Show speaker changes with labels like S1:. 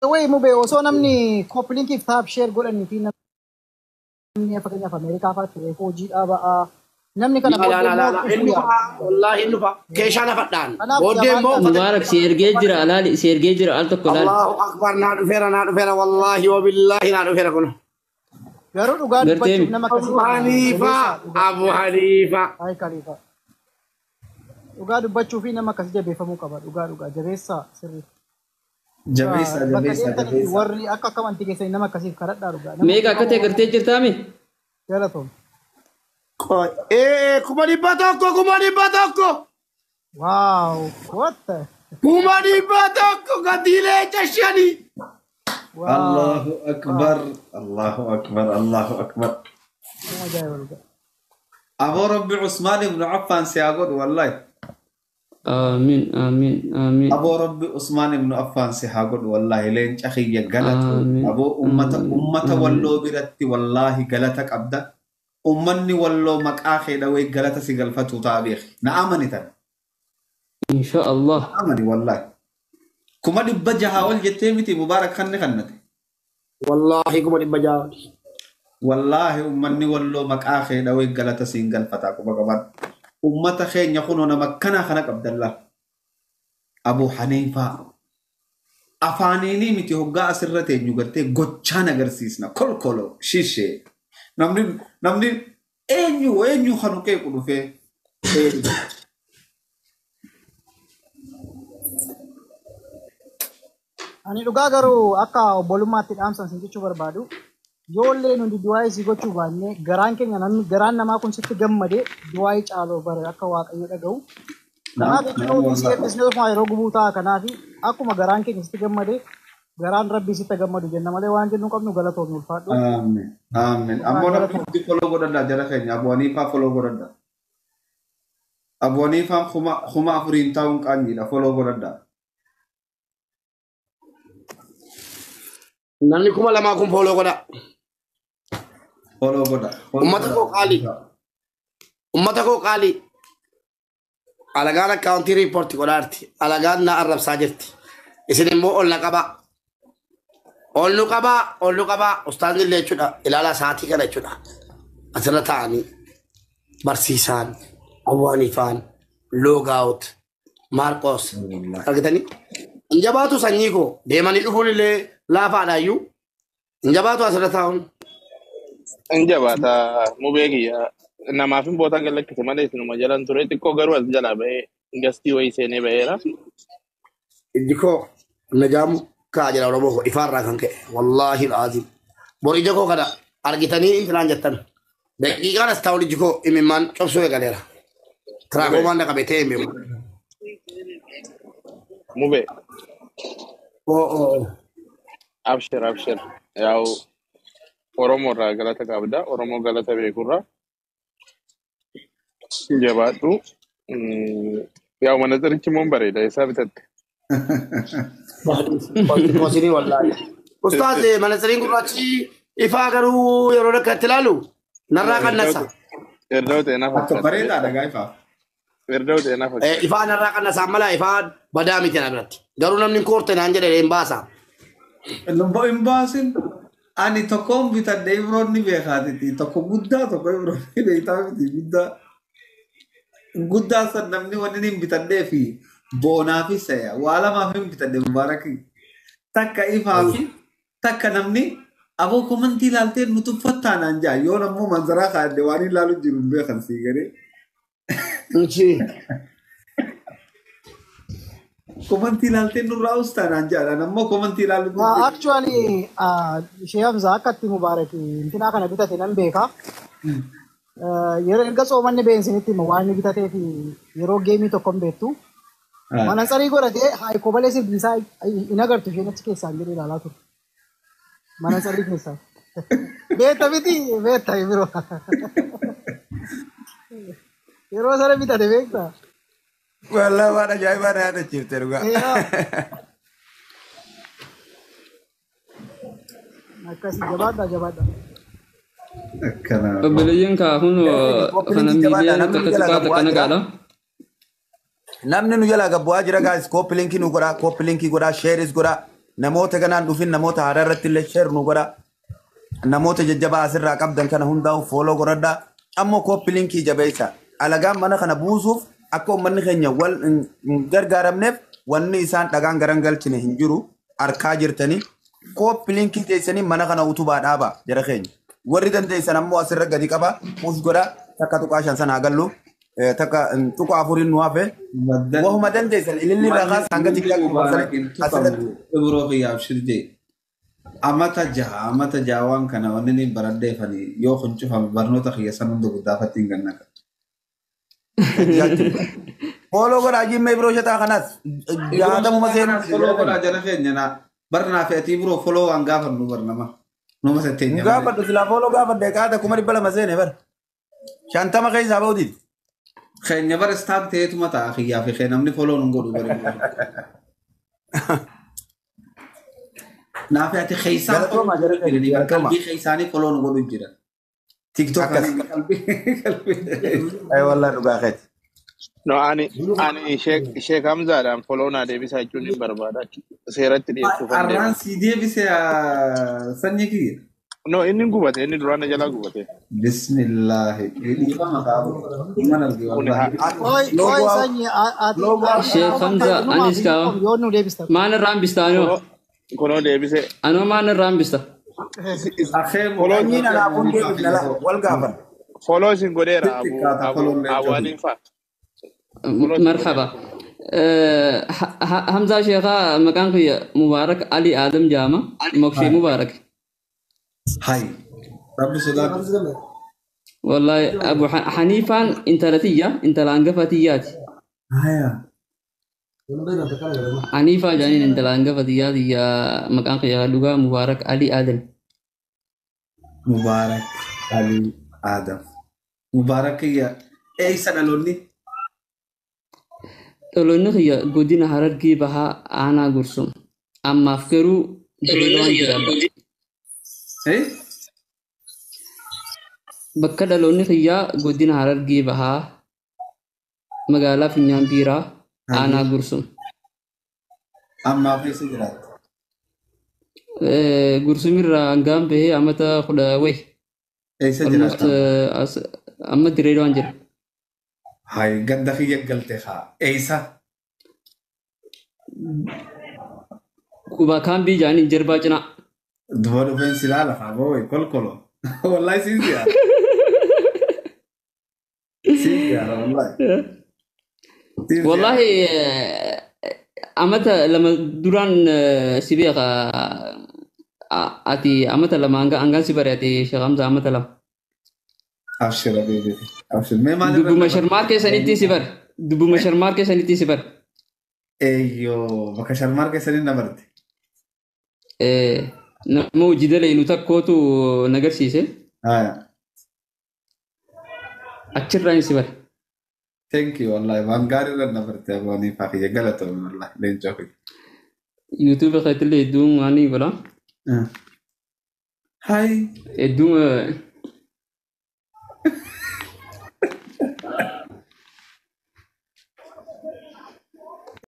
S1: Way mube osoo namni copy linkiif tap share godhanii fi namni fakkeenyaaf Ameerikaa fa'aatti reefu hojii dhaaba'aa. Namni kana
S2: La la
S1: booddee
S2: la
S1: immoo
S2: la
S1: dhufuu
S2: inni
S1: yaala.
S2: dhufa, wallaahi inni dhufa. Keeshaa lafadhaan.
S1: Kanaaf
S2: Booddee immoo
S1: jabaadhaa.
S2: uffata
S3: Mubaarak si ergee jira alaali si ergee jira al tokko laali.
S2: Allahu akbar, naa dhufeera, naa dhufeera, wallaahi wabillaahi naa dhufeera kun.
S1: Garuu dhugaa dubbachuuf
S3: Garteemi.
S1: nama akkasii
S2: Abu
S1: kana
S2: Haniifa,
S1: jabeessaa dhugaa.
S2: Abu Haniifa.
S1: Ay Khalifa. Dhugaa dubbachuu fi nama akkasii jabeeffamuu qaba. Dhugaa dhugaa jabeessaa sirrii.
S4: Jabeessa
S1: Bakka
S4: jabeessa
S1: deemtanitti
S4: jabeessa.
S1: warri akka akka amantii keessanii nama akkasiif kadhadhaa dhugaa. Nama
S3: Meeqa akka ta'e gartee jirtaami?
S1: Galatoom.
S2: Ee, 100,000, 100,000.
S1: Wow. What the?
S2: 100,000 gatii leenca shanii.
S1: Wow.
S4: Allahu akbar. Allahu akbar. Allahu akbar.
S1: Nama ajaa'iba dhugaa.
S4: Aboo Rabbi Usmaan ibn Affaan si haa godhu wallahi.
S3: Amiin amiin amiin.
S4: Aboo Rabbi Usmaan ibn Affaan si haa godhu wallahi, leenca kiyya galatu.
S3: Amiin.
S4: Aboo ummata
S3: Amiin.
S4: ummata
S3: Amiin.
S4: Walloo biratti wallahi galata qabda. Ummanni Walloo maqaa kee dhawee galata si galfatu ta'a beeki. Na amani tan.
S3: Insha Allah.
S4: Na amani wallahi. 600,000 ol jettee miti Mubaarak kanni kannate.
S2: Wallaahi 600,000.
S4: Wallaahi ummanni Walloo maqaa kee dhawee galata siin galfataa quba qabaadhu. Ummata keenya kunoo nama akkanaa kana qabdallaa. Abu Haniifaa. Afaaniinii miti, hoggaa asirra teenyu gartee gochaan agarsiisna. Kolkoloo shishee. Namni eenyu eenyu kanu qeequ dhufee. Eenyu.
S1: Ani dhugaa garuu akka obbolummaatti dhaamsan sin jechuu barbaadu. Yoollee nuti du'aa isii gochuu baanne, garaan keenya namni garaan namaa kun sitti gammade du'aa caaloo bare akka Waaqayyo dhaga'u. Kanaaf jechuun ofii si eebbisnee ofuma yeroo gubuu ta'a. Kanaaf akkuma garaan keenya sitti gammade garaan Rabbii sitti gammadu jenna malee waan jennu qabnu. Galatoomi, ulfaadhu.
S4: Amiin. Amiin. Ammoo namni hundi follow godhadhaa jara keenya. Abu Haniifaa follow godhadhaa. Abu Haniifaan 4,000 taa'uun qaanyiidha. Follow godhadhaa.
S2: Namni 2,000 kun follow godha.
S4: Follow godha.
S2: Ummata koo qaalii. Ummata koo qaalii. Alagaan akkaawuntii report godhaa jirti. Alagaan na arrabsaa jirti. Isin immoo ol na qabaa. Ol nu qabaa, ol nu qabaa. Ustaazni illee jechuudha. Ilaalaa sa'aatii kana jechuudha. Asirra taa'anii barsiisaan, Abu Haniifaan, Loogaawut, Maarqoos. Argitanii? Hin jabaatu sanyii koo deemanii dhufuun illee laafaadha iyyuu. Hin jabaatu asirra taa'uun.
S5: Hin jabaata mubee kiyya. Namaaf hin bootaan galakkise malee isinuma jalan ture, xiqqoo garuu as jalaa ba'ee gastii wayii seenee ba'eera.
S2: Ijji koo najaamu kaa jira Oromoo koo ifaarraa kan ka'e, wallaahi al'aazim. Bor ija koo kana argitanii intilaan jettan. Daqiiqaan as taa'uun ijji koo imimmaan cobsuu eegaleera. Tiraakomaan na qabee ta'e hin beeku.
S5: Mubee.
S2: Oo oo.
S5: Abshir abshir. Yaa'u Oromoo irraa galata qabda. Oromoo galata beekurraa. Jabaadhu. Yaa'u manaxirichi immoo bareeda. Eessaa bitatte?
S2: Qosinii wallaahi. Ustaaz, manaxiriin gurraachi ifaa garuu yeroo akka ilaalu narraa qannasa.
S5: Irdoo ta'e na
S4: Akka
S5: fakkaata.
S4: bareedaadha gaa'ifaa.
S5: Irdoo ta'e na fakkaata.
S2: Ifaa narraa qannasa mala ifaa badaa miti na biratti. Garuu namni koorte naan jedhe hin baasa.
S4: Lubbo hin baasin. Ani tokkoon bitadhe, Ibroon ni beekaatiti. Tokko guddaa, tokko Ibroon ni beektaa miti guddaa. Guddaa san namni wanni hin bitadhee fi boonaafis ta'e waa lamaaf hin bitadhe Mubaarakii. Takka ifaa fi takka namni aboo komantii ilaaltee nu tuffattaa naan jaa, yoon ammoo manzaraa kaa'adde waan ilaalu jiru hin beekan sii garee.
S2: Inchi.
S4: Komantii ilaaltee nurraa ustaa naan jaadhaan ammoo komantii ilaalu jiru.
S1: Actually, ishee Hamza akka itti Mubaarak intinaa kana bitate nan beeka. Yeroo erga soomanni beensinitti hima waan inni bitatee fi yeroo geemii tokko hin beektu. Manatsarii godhatee haayikoo malee sirbi isaa hin agartu isheen achi keessaan jedhee ilaalaa ture. Manatsarii keessaan. Beekta miti, beekta biroo. Yeroo sana bitate beekta.
S6: Wallah waan ajaa'ibaa na yaadachiifte dhugaa.
S1: Yaa. Akkasii, jabaadha jabaadha.
S4: Akkana.
S3: Obboleeyyiin kaa kun kana
S6: Copy jabaadha,
S3: miiliyoona
S6: namni
S3: takka
S6: nu jalaa
S3: tuqaa
S6: gad
S3: takka
S6: bu'aa jira.
S3: nagaadha.
S6: Namni nu jalaa gad bu'aa jira guys, copy linkii nu godhaa, copy linkii godhaa, shareis godhaa. Namoota ganaan dhufin namoota haaraa irratti illee share nu godha. Namoota jajjabaa asirraa qabdan kana hundaa'u follow godhadhaa. Ammoo copy linkii jabeessa. Alagaan mana kana buusuuf akka uummanni keenya wal hin gargaaramneef wanni isaan dhagaan garan galchine hin jiru arkaa jirtanii. Copy linkii teessanii mana kana utubaa dhaabaa jara keenya. Warri dandeessan ammoo asirra gadi qaba. Push godha. 1.5 sana agallu. Takka tuqaa afuriin nu hafe. Wahuma dandeessan ililli irraa kaasa hanga xiqqaa asirratti.
S4: Ibroo kiyyaaf shirjee. Amata jaha waan kana wanni inni baradheefani yoo kun cufame barnoota kiyya san hunda guddaafatti hin gannaqa.
S6: Follow godhaa jimmee Ibroo shataa kanaas jaatamuma seenuu
S4: Follow godhaa jara keenya na barnaa fi ati Ibroo follow waan gaafannu barnama. Numa setteenya.
S6: Gaafadhu silaa follow gaafadhe qaata 200,000 seene bara. 50 keessaa ba'uutiin.
S4: Keenya bara staak ta'eetuma ta'a kiyyaa fi kee namni follow nun godhu bara. Naafi ati keessaan
S6: Galatoomaa jara keenya galatoomaa.
S4: qalbii keessaanii follow nu godhu jira. TikTok
S6: Akkas.
S4: qalbii.
S6: Ay wallahi dhugaa keeti.
S5: No, ani Sheek Hamzaadhaan follow naa deebisaa jechuun hin barbaada. Seeratti dhiyeessuuf hin deema.
S4: Arraan si deebise sanyii kiyya.
S5: No, inni gubate, inni duraan na jalaa gubate.
S4: Bismillaahi. Dhiifama qaabu. Mana arge
S5: Kuni
S4: wallahi.
S1: Oi, oi, sanyi, ati, ati,
S3: Sheekh Hamza anis kaa
S1: yoo nu deebista.
S3: maan irraa hambista anoo
S5: kunoo deebise.
S3: anoo maan irraa hambista
S4: Akhee
S5: Follow
S6: Sanyiin anaafuu deebifna la wal gaafan.
S5: follow isin godheera
S4: Sitti
S5: abu
S4: kaata
S5: abu
S4: follow leencoo
S5: abu
S4: kiyya.
S5: Haniifaa. Follow isin godheera.
S3: Marhaba. Hamzaa Sheekhaa maqaan kiyya Mubaarak Ali Adam jaama Mokshee Mubaarak.
S4: Hay. Rabbi sodaatu.
S3: Wallahi Abu Haniifaan intala tiyya intala hangafa tiyyaati.
S4: Haya.
S3: Haniifaa jaaniin intala hangafa tiyyaati maqaan kiyya dhugaa Mubaarak Ali Adam.
S4: Mubaarak Ali Adam. Mubaarak kiyya. Eessa dhaloonni?
S3: Dhaloonni kiyya godina Harargee Bahaa aanaa Gursum. Ammaaf garuu Dirreedawaan jiraadha.
S4: Eh?
S3: Bakka dhaloonni kiyyaa godina Harargee Bahaa magaalaa Finyaan Biiraa aanaa Gursum.
S4: Ammaaf eessa jiraatta?
S3: Gursumirraa hangaan bahee amata 10 wayi.
S4: Eessa
S3: Almost
S4: jiraatta?
S3: amma Dirreedawaan jira.
S4: Hay ganda kiyya galte haa. Eessa?
S3: Qubaa kaambii jaaniin jarbaa cinaa.
S4: Duba dhufeen silaa lafaa boo'e kolkolo. Wallahi siin siyaara. Siin siyaara wallahi. Siin siyaara.
S3: Wallahi amata lama duraan si beeka ati amata lama hangaan si bare ati Sheekh Hamza amata lama.
S4: Abshir habibi. Abshir. Mee maal irra
S3: Dubbuma sharmaar keessanitti si bare. Dubbuma sharmaar keessanitti si bare.
S4: Eeyyoo bakka sharmaar keessanii na barte.
S3: Nama hojii dalagnu tokkootu na agarsiise.
S4: Haya.
S3: Achirraan si bare.
S4: Thank you wallahi waan gaarii irra na barte abbaan ifaa kiyya galatoomne wallahi leencoo kiyya.
S3: YouTube keetillee hedduun waan ni godha.
S4: Hay.
S3: Hedduun